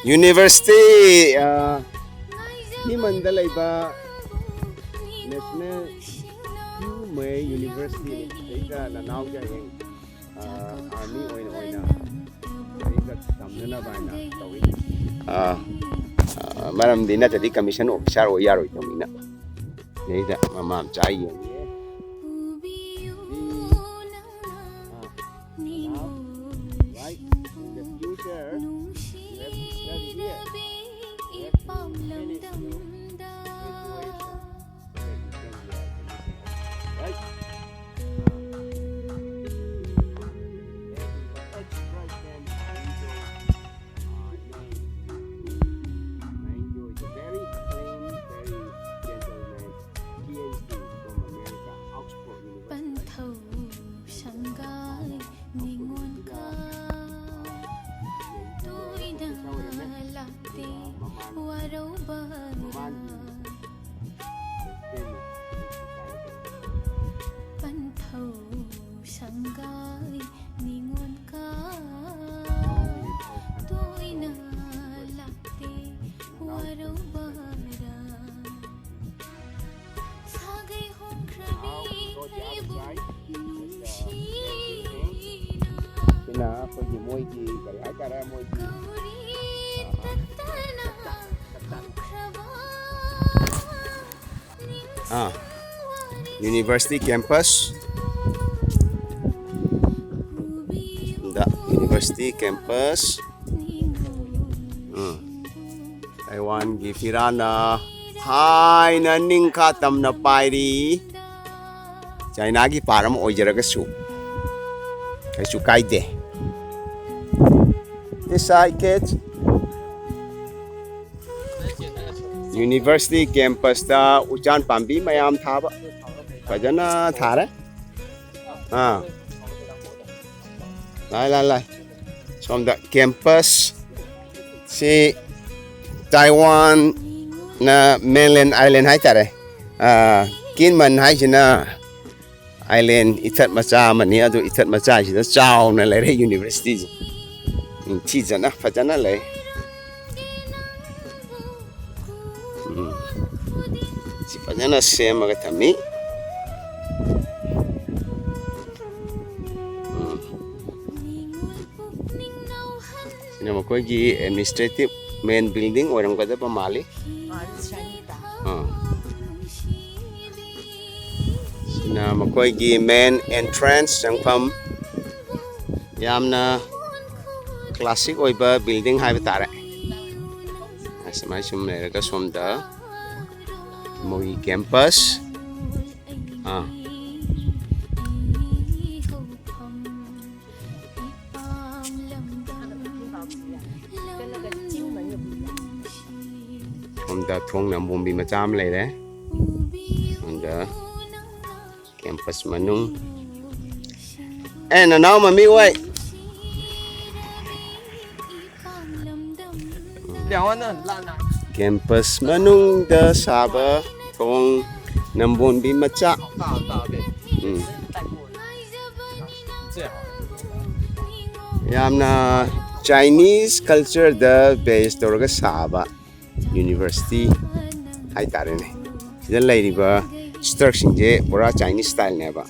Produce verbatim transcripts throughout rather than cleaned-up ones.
University, ꯑ, ꯊꯤꯃꯟꯗ ꯂꯩꯕ National Kyumei University ꯁꯤꯗꯩꯗ ꯅꯅꯥꯎꯒꯤ ꯍꯌꯦꯡ, ꯑ, army ꯑꯣꯏꯅ, ꯑꯣꯏꯅ ꯁꯤꯗꯩꯗ ꯇꯝꯅꯅꯕ ꯍꯥꯏꯅ ꯇꯧꯏ꯫ ꯑ, ꯑ, ꯃꯔꯝꯗꯤ ꯅꯠꯇ꯭ꯔꯗꯤ commission officer ꯑꯣꯏ ꯌꯥꯔꯣꯏꯗꯧꯅꯤꯅ꯫ ꯁꯤꯗꯩꯗ ꯃꯃꯥ ꯃꯆꯥ ꯌꯦꯡꯉꯤ꯫ Right? In the future, you have to study here. You have to finish your graduation so that you can be a physician. Right? Very plain, very gentle man. PhD from America, Oxford University. ꯄꯟꯊꯧ ꯁꯪꯒꯥꯏ ꯅꯤꯉꯣꯟ ꯀꯥ ꯇꯣꯏꯅ ꯂꯥꯛꯇꯦ ꯋꯥꯔꯧꯕꯔꯥ꯫ ꯄꯟꯊꯧ ꯁꯪꯒꯥꯏ ꯅꯤꯉꯣꯟ ꯀꯥ ꯇꯣꯏꯅ ꯂꯥꯛꯇꯦ ꯋꯥꯔꯧꯕꯔꯥ꯫ ꯁꯥꯒꯩ ꯍꯣꯡꯈ꯭ꯔꯕꯤ ꯑꯩꯕꯨ ꯅꯨꯡꯁꯤꯅ ꯁꯤꯅ ꯑꯩꯈꯣꯏꯒꯤ ꯃꯣꯏꯒꯤ ꯀꯔꯤ ꯍꯥꯏꯇꯥꯔꯦ, ꯃꯣꯏꯒꯤ ꯀꯧꯔꯤ ꯇꯠꯇꯅ ꯍꯧꯈ꯭ꯔꯕ ꯑꯥ, university campus꯫ The university campus꯫ ꯎꯝ꯫ ꯇꯥꯏꯋꯥꯟꯒꯤ ꯐꯤꯔꯥꯅ ꯊꯥꯏꯅ ꯅꯤꯡꯈꯥ ꯇꯝꯅ ꯄꯥꯏꯔꯤ꯫ ꯆꯥꯏꯅꯥꯒꯤ ꯄꯥꯔ ꯑꯃ ꯑꯣꯏꯖꯔꯒꯁꯨ ꯀꯩꯁꯨ ꯀꯥꯏꯗꯦ꯫ This side, kids. University campus ꯇ ꯎꯆꯥꯟ ꯄꯥꯝꯕꯤ ꯃꯌꯥꯝ ꯊꯥꯕ ꯐꯖꯅ ꯊꯥꯔꯦ꯫ ꯑꯥ꯫ ꯂꯥꯏ, ꯂꯥꯏ, ꯂꯥꯏ꯫ ꯁꯣꯝꯗ campus ꯁꯤ ꯇꯥꯏꯋꯥꯟꯅ mainland island ꯍꯥꯏꯇꯥꯔꯦ꯫ ꯑꯥ, ꯀꯤꯟꯃꯟ ꯍꯥꯏꯁꯤꯅ island ꯏꯊꯠ ꯃꯆꯥ ꯑꯃꯅꯤ꯫ ꯑꯗꯨ ꯏꯊꯠ ꯃꯆꯥꯁꯤꯗ ꯆꯥꯎꯅ ꯂꯩꯔꯦ university ꯁꯦ꯫ ꯅꯤꯡꯊꯤꯖꯅ ꯐꯖꯅ ꯂꯩ꯫ ꯐꯖꯅ ꯁꯦꯝꯃꯒ ꯊꯝꯃꯤ꯫ ꯎꯝ꯫ ꯁꯤꯅ ꯃꯈꯣꯏꯒꯤ administrative main building ꯑꯣꯏꯔꯝꯒꯗꯕ ꯃꯥꯜꯂꯤ꯫ ꯑꯥ꯫ ꯁꯤꯅ ꯃꯈꯣꯏꯒꯤ main entrance ꯆꯪꯐꯝ꯫ ꯌꯥꯝꯅ classic ꯑꯣꯏꯕ building ꯍꯥꯏꯕ ꯇꯥꯔꯦ꯫ ꯑꯁꯨꯃꯥꯏ ꯁꯨꯝ ꯂꯩꯔꯒ ꯁꯣꯝꯗ ꯃꯣꯏꯒꯤ campus꯫ ꯑꯥ꯫ ꯁꯣꯝꯗ ꯊꯣꯡ ꯅꯝꯕꯣꯝꯕꯤ ꯃꯆꯥ ꯑꯃ ꯂꯩꯔꯦ꯫ ꯁꯣꯝꯗ campus ꯃꯅꯨꯡ꯫ ꯑꯦ, ꯅꯅꯥꯎ ꯃꯃꯤ ꯍꯣꯏ꯫ Campus ꯃꯅꯨꯡꯗ ꯁꯥꯕ ꯊꯣꯡ ꯅꯝꯕꯣꯟꯕꯤ ꯃꯆꯥ꯫ ꯎꯝ꯫ ꯌꯥꯝꯅ Chinese cultureꯗ base ꯇꯧꯔꯒ ꯁꯥꯕ university ꯍꯥꯏꯇꯥꯔꯦꯅꯦ꯫ ꯁꯤꯗ ꯂꯩꯔꯤꯕ structureꯁꯤꯡꯁꯦ ꯄꯨꯔꯥ Chinese styleꯅꯦꯕ꯫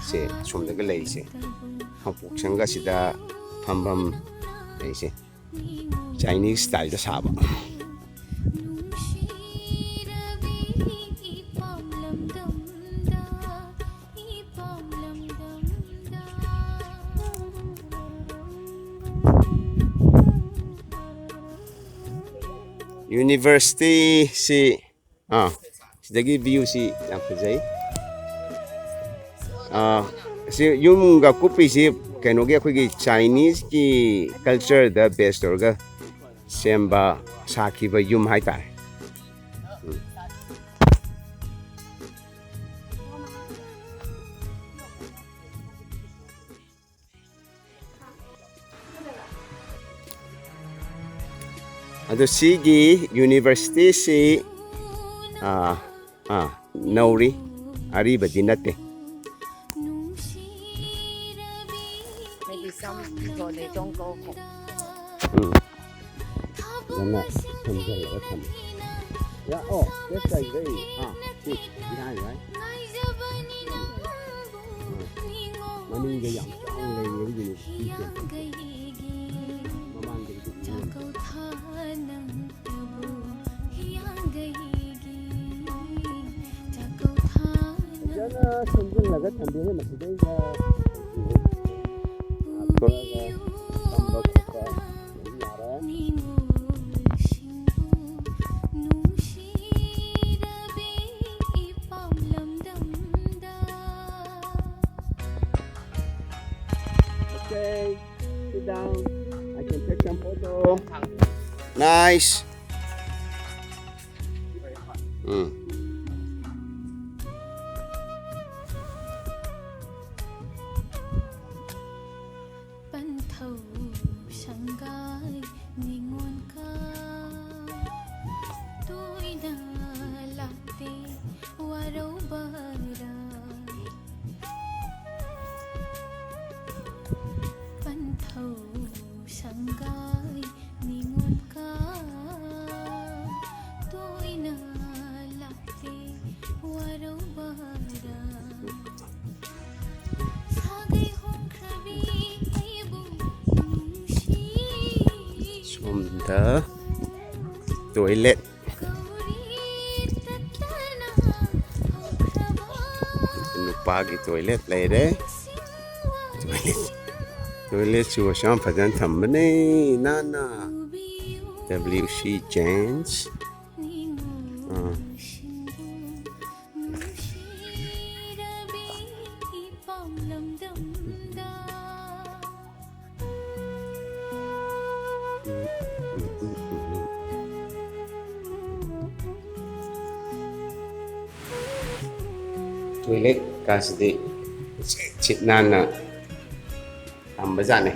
ꯁꯦ ꯁꯣꯝꯗꯒ ꯂꯩꯔꯤꯁꯦ꯫ ꯍꯥꯡꯄꯣꯛꯁꯪꯒ ꯁꯤꯗ ꯐꯝꯐꯝ ꯂꯩꯁꯦ꯫ Chinese styleꯗ ꯁꯥꯕ꯫ Universityꯁꯤ, ꯑꯥ, ꯁꯤꯗꯒꯤ viewꯁꯤ ꯌꯥꯝ ꯐꯖꯩ꯫ ꯑꯥ, ꯁꯤ ꯌꯨꯝꯒ ꯀꯨꯞꯄꯤꯁꯤ ꯀꯩꯅꯣꯒꯤ, ꯑꯩꯈꯣꯏꯒꯤ Chineseꯀꯤ cultureꯗ base ꯇꯧꯔꯒ ꯁꯦꯝꯕ, ꯁꯥꯈꯤꯕ ꯌꯨꯝ ꯍꯥꯏꯇꯥꯔꯦ꯫ ꯎꯝ꯫ ꯑꯗꯣ ꯁꯤꯒꯤ universityꯁꯤ, ꯑꯥ, ꯑꯥ, ꯅꯧꯔꯤ, ꯑꯔꯤꯕꯗꯤ ꯅꯠꯇꯦ꯫ Maybe some people, they don't go home. ꯎꯝ꯫ ꯐꯖꯅ ꯁꯦꯝꯖꯤꯜꯂꯒ ꯊꯝꯃꯤ꯫ Yeah, oh, that's right, very, ah, see, behind, right? ꯃꯅꯤꯡꯗ ꯌꯥꯝ ꯆꯥꯎꯅ ꯂꯩꯔꯤꯕ university ꯁꯦ꯫ ꯃꯃꯥꯡꯗꯒꯤꯗꯤ ꯎꯔꯦ꯫ ꯐꯖꯅ ꯁꯦꯝꯖꯤꯜꯂꯒ ꯊꯝꯕꯤꯔꯦ ꯃꯁꯤꯗꯩꯗ꯫ ꯊꯣꯛꯂꯛꯑꯒ ꯇꯝꯕ ꯈꯣꯠꯄ ꯑꯗꯨꯝ ꯌꯥꯔꯦ꯫ Okay, sit down. I can take some photo. Nice. ꯎꯝ꯫ ꯄꯟꯊꯧ ꯁꯪꯒꯥꯏ ꯅꯤꯉꯣꯜ ꯀꯥ ꯇꯣꯏꯅ ꯂꯥꯛꯇꯦ ꯋꯥꯔꯧꯕꯔꯥ꯫ ꯄꯟꯊꯧ ꯁꯪꯒꯥꯏ ꯅꯤꯉꯣꯜ ꯀꯥ ꯇꯣꯏꯅ ꯂꯥꯛꯇꯦ ꯋꯥꯔꯧꯕꯔꯥ꯫ ꯁꯣꯝꯗ toilet꯫ ꯅꯨꯄꯥꯒꯤ toilet ꯂꯩꯔꯦ꯫ Toilet, toiletꯁꯨ ꯑꯁꯨꯛ ꯌꯥꯝ ꯐꯖꯅ ꯊꯝꯕꯅꯦ, ꯅꯥꯟꯅ꯫ W C Gents꯫ ꯑꯥ꯫ Toilet ꯀꯥꯁꯤꯗꯤ ꯁꯤꯠ ꯁꯤꯠ ꯅꯥꯟꯅ ꯊꯝꯕꯖꯥꯠꯅꯤ꯫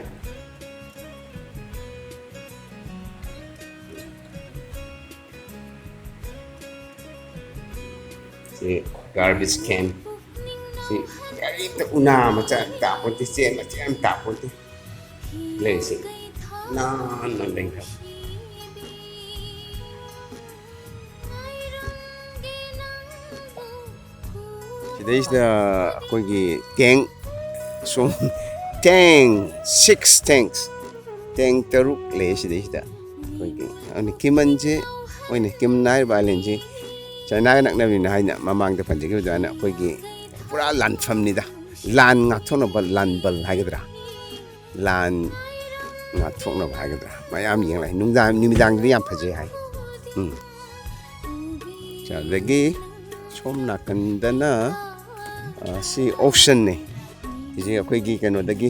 ꯁꯤ garbage can꯫ ꯁꯤ ꯀꯔꯤꯝꯇ ꯎꯅꯥ ꯃꯆꯥ ꯑꯃ ꯇꯥꯄꯣꯟꯇꯦ, ꯆꯦ ꯃꯆꯥ ꯑꯃ ꯇꯥꯄꯣꯟꯇꯦ꯫ ꯂꯩꯁꯤ ꯅꯥꯟꯅ ꯂꯩꯈ꯭ꯔꯦ꯫ ꯁꯤꯗꯩꯁꯤꯗ ꯑꯩꯈꯣꯏꯒꯤ ꯇꯦꯡ ꯁꯨꯝ ꯇꯦꯡ ꯁꯤꯛꯁ ꯇꯦꯡꯁ ꯇꯦꯡ ꯇꯔꯨꯛ ꯂꯩ ꯁꯤꯗꯩꯁꯤꯗ꯫ ꯑꯩꯈꯣꯏꯒꯤ ꯑꯗꯨꯅ ꯀꯤꯃꯟꯁꯦ ꯑꯣꯏꯅ ꯀꯤꯃꯟ ꯍꯥꯏꯔꯤꯕ ꯑꯥꯏꯂꯦꯟꯁꯤ ꯆꯥꯏꯅꯥꯒ ꯅꯛꯅꯕꯅꯤꯅ ꯍꯥꯏꯅ ꯃꯃꯥꯡꯗ ꯄꯟꯖꯈꯤꯕ ꯑꯗꯨꯃꯥꯏꯅ ꯑꯩꯈꯣꯏꯒꯤ ꯄꯨꯔꯥ ꯂꯥꯟꯐꯝꯅꯤꯗ꯫ ꯂꯥꯟ ꯉꯥꯛꯊꯣꯛꯅꯕ ꯂꯥꯟꯕꯜ ꯍꯥꯏꯒꯗ꯭ꯔꯥ, ꯂꯥꯟ ꯉꯥꯛꯊꯣꯛꯅꯕ ꯍꯥꯏꯒꯗ꯭ꯔꯥ, ꯃꯌꯥꯝ ꯌꯦꯡꯂꯛꯑꯦ꯫ ꯅꯨꯡꯗꯥꯡ ꯅꯨꯃꯤꯗꯥꯡꯗꯗꯤ ꯌꯥꯝ ꯐꯖꯩ ꯍꯥꯏ꯫ ꯎꯝ꯫ ꯑꯗꯒꯤ ꯁꯣꯝ ꯅꯥꯀꯟꯗꯅ ꯁꯤ ꯑꯣꯁꯟꯅꯦ꯫ ꯁꯤꯁꯦ ꯑꯩꯈꯣꯏꯒꯤ ꯀꯩꯅꯣꯗꯒꯤ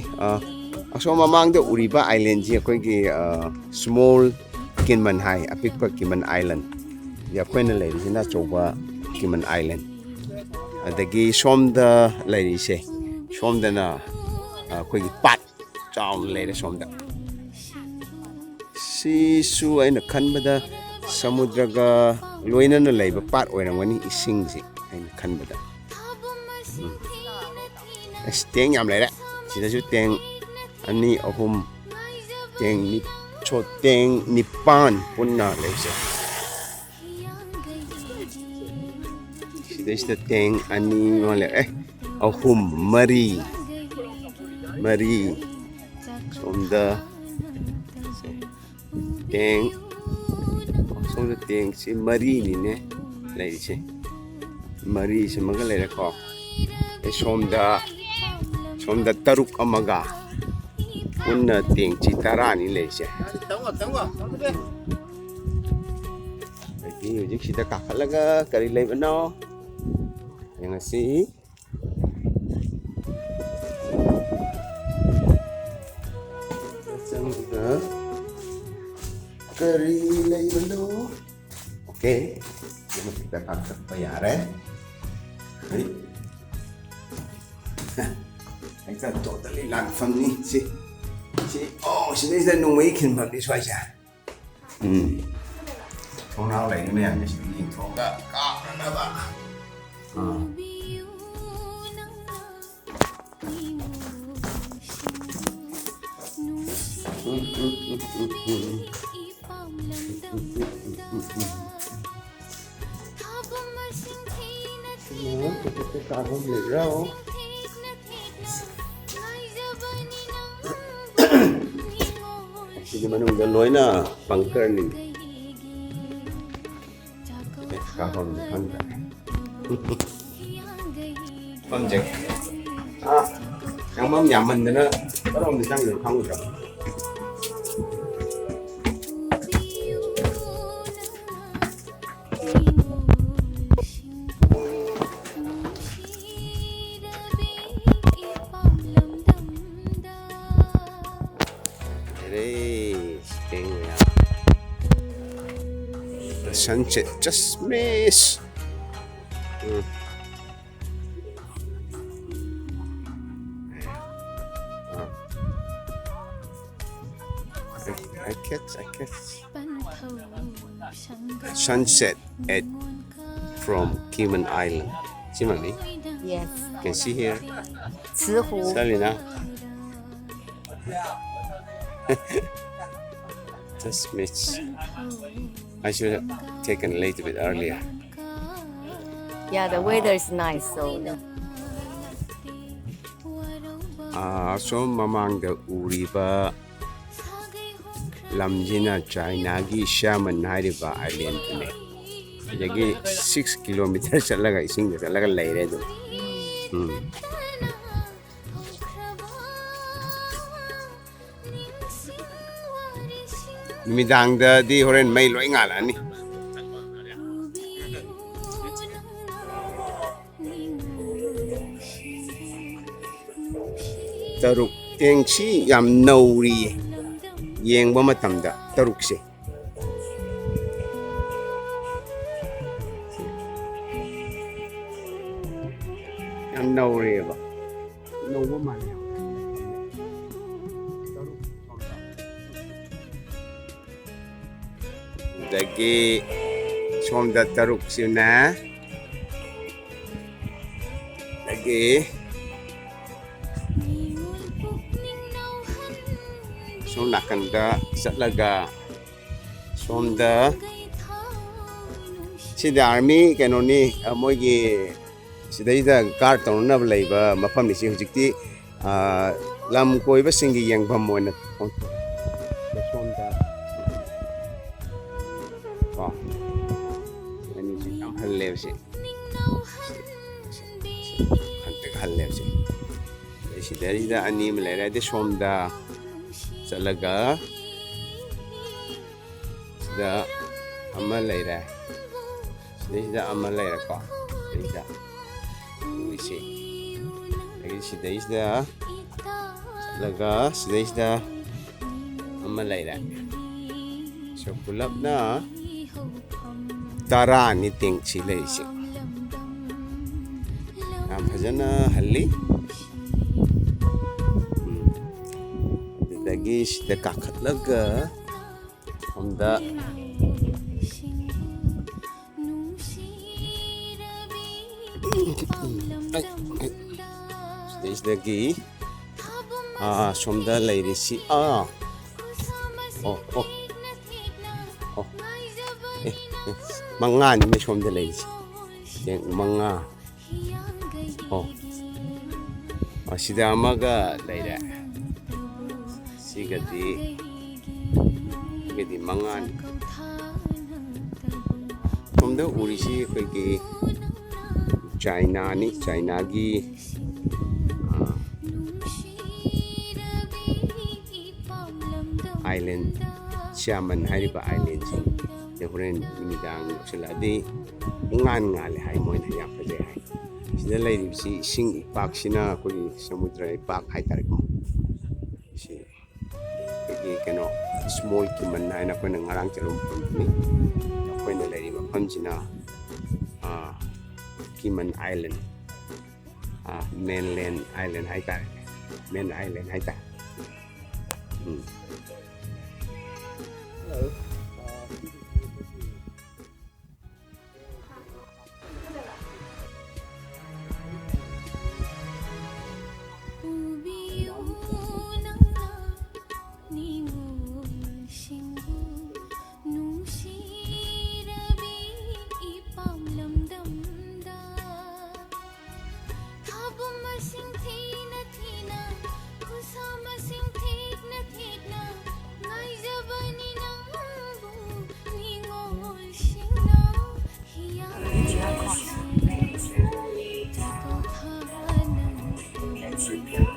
ꯑꯁꯣꯝ ꯃꯃꯥꯡꯗ ꯎꯔꯤꯕ ꯑꯥꯏꯂꯦꯟꯁꯤ ꯑꯩꯈꯣꯏꯒꯤ ꯁ꯭ꯃꯣꯜ ꯀꯤꯃꯟ ꯍꯥꯏ, ꯑꯄꯤꯛꯄ ꯀꯤꯃꯟ ꯑꯥꯏꯂꯦꯟ꯫ ꯑꯩꯈꯣꯏꯅ ꯂꯩꯔꯤꯁꯤꯅ ꯑꯆꯧꯕ ꯀꯤꯃꯟ ꯑꯥꯏꯂꯦꯟ꯫ ꯑꯗꯒꯤ ꯁꯣꯝꯗ ꯂꯩꯔꯤꯁꯦ, ꯁꯣꯝꯗꯅ ꯑꯩꯈꯣꯏꯒꯤ ꯄꯥꯠ ꯆꯥꯎꯅ ꯂꯩꯔꯦ ꯁꯣꯝꯗ꯫ ꯁꯤꯁꯨ ꯑꯩꯅ ꯈꯟꯕꯗ ꯁꯃꯨꯗ꯭ꯔꯒ ꯂꯣꯏꯅꯅ ꯂꯩꯕ ꯄꯥꯠ ꯑꯣꯏꯔꯝꯒꯅꯤ, ꯏꯁꯤꯡꯁꯤ ꯑꯩꯅ ꯈꯟꯕꯗ꯫ ꯎꯝ꯫ ꯑꯁ, ꯇꯦꯡ ꯌꯥꯝ ꯂꯩꯔꯦ꯫ ꯁꯤꯗꯁꯨ ꯇꯦꯡ ꯑꯅꯤ, ꯑꯍꯨꯝ, ꯇꯦꯡ ꯅꯤ-, ꯁꯣ-, ꯇꯦꯡ ꯅꯤꯄꯥꯟ ꯄꯨꯟꯅ ꯂꯩꯁꯦ꯫ ꯁꯤꯗꯩꯁꯤꯗ ꯇꯦꯡ ꯑꯅꯤ ꯑꯃ ꯂꯩꯔꯦ꯫ ꯑꯍꯨꯝ, ꯃꯔꯤ, ꯃꯔꯤ꯫ ꯁꯣꯝꯗ ꯇꯦꯡ, ꯁꯣꯝꯗ ꯇꯦꯡꯁꯤ ꯃꯔꯤꯅꯤꯅꯦ ꯂꯩꯔꯤꯁꯦ꯫ ꯃꯔꯤꯁꯤꯃꯒ ꯂꯩꯔꯦꯀꯣ꯫ ꯑꯩ ꯁꯣꯝꯗ, ꯁꯣꯝꯗ ꯇꯔꯨꯛ ꯑꯃꯒ ꯄꯨꯟꯅ ꯇꯦꯡꯁꯤ ꯇꯔꯥꯅꯤ ꯂꯩꯔꯤꯁꯦ꯫ ꯑꯗꯒꯤ ꯍꯧꯖꯤꯛꯁꯤꯗ ꯀꯥꯈꯠꯂꯒ ꯀꯔꯤ ꯂꯩꯕꯅꯣ ꯌꯦꯡꯉꯁꯤ꯫ ꯆꯪꯕꯗ ꯀꯔꯤ ꯂꯩꯕꯅꯣ? ꯑꯣꯀꯦ, ꯃꯊꯛꯇ ꯀꯥꯈꯠꯄ ꯌꯥꯔꯦ꯫ ꯍꯩ꯫ ꯍꯦꯛꯇ totally ꯂꯥꯟꯐꯝꯅꯤ ꯁꯤ꯫ ꯁꯤ, ꯑꯣ, ꯁꯤꯗꯩꯁꯤꯗ ꯅꯣꯡꯃꯩ ꯈꯤꯟꯐꯝꯅꯤ ꯁ꯭ꯋꯥꯏꯁꯦ꯫ ꯎꯝ꯫ ꯊꯣꯡꯅꯥꯎ ꯂꯩꯔꯤ ꯃꯌꯥꯝꯁꯦ ꯁꯤꯗ ꯌꯦꯡꯊꯣꯛꯑꯒ ꯀꯥꯞꯅꯅꯕ꯫ ꯑꯥ꯫ ꯎꯝ, ꯎꯝ, ꯎꯝ, ꯎꯝ, ꯎꯝ꯫ ꯁꯤꯅ ꯇꯦꯛ ꯇꯦꯛ ꯇꯦꯛ ꯀꯥꯐꯝ ꯂꯩꯕ꯭ꯔꯣ? ꯁꯤꯒꯤ ꯃꯅꯨꯡꯗ ꯂꯣꯏꯅ bunkerꯅꯤ꯫ ꯑꯦ, ꯀꯥꯐꯝꯗꯤ ꯈꯪꯗ꯭ꯔꯦ꯫ ꯃꯐꯝꯁꯦ, ꯑꯥ, ꯆꯪꯐꯝ ꯌꯥꯝꯃꯟꯗꯅ ꯀꯔꯣꯝꯗ ꯆꯪꯗꯣꯏꯅꯣ ꯈꯪꯗ꯭ꯔꯕ꯫ It is. The sunset just miss. Mm. Ah. I, I catch, I catch. Sunset at from Cayman Island. See, mommy? Yes. Can see here. 慈湖. Selina. Just miss. I should have taken a little bit earlier. Yeah, the weather is nice, so. ꯑꯥ, ꯑꯁꯣꯝ ꯃꯃꯥꯡꯗ ꯎꯔꯤꯕ ꯂꯝꯁꯤꯅ ꯆꯥꯏꯅꯥꯒꯤ ꯁꯤꯌꯥꯃꯟ ꯍꯥꯏꯔꯤꯕ islandꯗꯨꯅꯦ꯫ ꯑꯗꯒꯤ six kilometer ꯆꯠꯂꯒ ꯏꯁꯤꯡꯗ ꯆꯠꯂꯒ ꯂꯩꯔꯦ ꯑꯗꯨꯝ꯫ ꯎꯝ꯫ ꯅꯨꯃꯤꯗꯥꯡꯗꯗꯤ ꯍꯣꯔꯦꯟ ꯃꯩ ꯂꯣꯏ ꯉꯥꯜꯂꯛꯑꯅꯤ꯫ ꯇꯔꯨꯛ꯫ ꯇꯦꯡꯁꯤ ꯌꯥꯝ ꯅꯧꯔꯤꯌꯦ꯫ ꯌꯦꯡꯕ ꯃꯇꯝꯗ ꯇꯔꯨꯛꯁꯦ ꯌꯥꯝ ꯅꯧꯔꯤꯑꯕ꯫ ꯅꯧꯕ ꯃꯥꯜꯂꯦ꯫ ꯑꯗꯒꯤ ꯁꯣꯝꯗ ꯇꯔꯨꯛꯁꯤꯅ, ꯑꯗꯒꯤ ꯁꯣꯝ ꯅꯥꯀꯟꯗ ꯆꯠꯂꯒ ꯁꯣꯝꯗ, ꯁꯤꯗꯤ army ꯀꯩꯅꯣꯅꯤ, ꯃꯣꯏꯒꯤ ꯁꯤꯗꯩꯗ ꯒꯥꯔꯗ ꯇꯧꯅꯅꯕ ꯂꯩꯕ ꯃꯐꯝꯅꯤ ꯁꯤ꯫ ꯍꯧꯖꯤꯛꯇꯤ, ꯑ, ꯂꯝ ꯀꯣꯏꯕꯁꯤꯡꯒꯤ ꯌꯦꯡꯐꯝ ꯑꯣꯏꯅ ꯑꯣꯟꯊꯣꯛꯑꯦ꯫ ꯁꯣꯝꯗ ꯀꯣ, ꯑꯅꯤꯁꯤ ꯌꯥꯝ ꯍꯜꯂꯦꯕ ꯁꯤ꯫ ꯍꯟꯇꯛ ꯍꯜꯂꯦꯕ ꯁꯤ꯫ ꯑꯗꯩ ꯁꯤꯗꯩꯁꯤꯗ ꯑꯅꯤ ꯑꯃ ꯂꯩꯔꯦ꯫ ꯑꯗꯩ ꯁꯣꯝꯗ ꯆꯠꯂꯒ ꯁꯤꯗ ꯑꯃ ꯂꯩꯔꯦ꯫ ꯁꯤꯗꯩꯁꯤꯗ ꯑꯃ ꯂꯩꯔꯦꯀꯣ꯫ ꯁꯤꯗꯩꯁꯤꯗ ꯎꯔꯤꯁꯤ꯫ ꯑꯗꯒꯤ ꯁꯤꯗꯩꯁꯤꯗ ꯆꯠꯂꯒ ꯁꯤꯗꯩꯁꯤꯗ ꯑꯃ ꯂꯩꯔꯦ꯫ ꯁꯤ ꯄꯨꯂꯞꯅ ꯇꯔꯥꯅꯤ ꯇꯦꯡꯁꯤ ꯂꯩꯔꯤꯁꯦ꯫ ꯌꯥꯝ ꯐꯖꯅ ꯍꯜꯂꯤ꯫ ꯎꯝ꯫ ꯑꯗꯨꯗꯒꯤ ꯁꯤꯗ ꯀꯥꯈꯠꯂꯒ ꯁꯣꯝꯗ ꯁꯤꯗꯩꯁꯤꯗꯒꯤ, ꯑꯥ, ꯁꯣꯝꯗ ꯂꯩꯔꯤꯁꯤ, ꯑꯥ, ꯑꯣ, ꯑꯣ, ꯑꯣ, ꯑꯦ, ꯑꯦ, ꯃꯉꯥꯅꯤꯅꯦ ꯁꯣꯝꯗ ꯂꯩꯔꯤꯁꯤ꯫ ꯇꯦꯡ ꯃꯉꯥ꯫ ꯑꯣ, ꯑꯁꯤꯗ ꯑꯃꯒ ꯂꯩꯔꯦ꯫ ꯁꯤꯒꯗꯤ, ꯁꯤꯒꯗꯤ ꯃꯉꯥꯅꯤ꯫ ꯁꯣꯝꯗ ꯎꯔꯤꯁꯤ ꯑꯩꯈꯣꯏꯒꯤ ꯆꯥꯏꯅꯥꯅꯤ꯫ ꯆꯥꯏꯅꯥꯒꯤ, ꯑꯥ, ꯑꯥꯏꯂꯦꯟ, ꯁꯤꯌꯥꯃꯟ ꯍꯥꯏꯔꯤꯕ ꯑꯥꯏꯂꯦꯟꯁꯤ ꯍꯣꯔꯦꯟ ꯅꯨꯃꯤꯗꯥꯡ ꯌꯧꯁꯤꯜꯂꯛꯑꯗꯤ ꯏꯉꯥꯟ ꯉꯥꯜꯂꯦ ꯍꯥꯏ, ꯃꯣꯏꯅ ꯌꯥꯝ ꯐꯖꯩ ꯍꯥꯏ꯫ ꯁꯤꯗ ꯂꯩꯔꯤꯕꯁꯤ ꯏꯁꯤꯡ ꯏꯄꯥꯛꯁꯤꯅ ꯑꯩꯈꯣꯏꯒꯤ ꯁꯃꯨꯗ꯭ꯔ ꯏꯄꯥꯛ ꯍꯥꯏꯇꯥꯔꯦꯀꯣ꯫ ꯁꯤ ꯑꯩꯈꯣꯏꯒꯤ ꯀꯩꯅꯣ, ꯏꯁꯃꯣꯜ ꯀꯤꯃꯟ ꯍꯥꯏꯅ ꯑꯩꯈꯣꯏꯅ ꯉꯔꯥꯡ ꯆꯠꯂꯨꯕ ꯃꯐꯝꯗꯨꯅꯤ꯫ ꯑꯩꯈꯣꯏꯅ ꯂꯩꯔꯤꯕ ꯃꯐꯝꯁꯤꯅ, ꯑꯥ, ꯀꯤꯃꯟ ꯑꯥꯏꯂꯦꯟ, ꯑꯥ, ꯃꯦꯟꯂꯦꯟ ꯑꯥꯏꯂꯦꯟ ꯍꯥꯏꯇꯥꯔꯦ꯫ ꯃꯦꯟ ꯑꯥꯏꯂꯦꯟ ꯍꯥꯏꯇꯥꯔꯦ꯫ ꯎꯝ꯫ ꯁꯤꯡ ꯊꯤꯅ ꯊꯤꯅ, ꯈꯨꯠꯁꯥ ꯃꯁꯤꯡ ꯊꯤꯛꯅ ꯊꯤꯛꯅ, ꯉꯥꯏꯖꯕꯅꯤ ꯅꯪꯕꯨ ꯅꯤꯡꯉꯣꯜꯁꯤꯡꯅ꯫ ꯍꯤꯌꯥꯡ ꯊꯥꯡ ꯅꯪ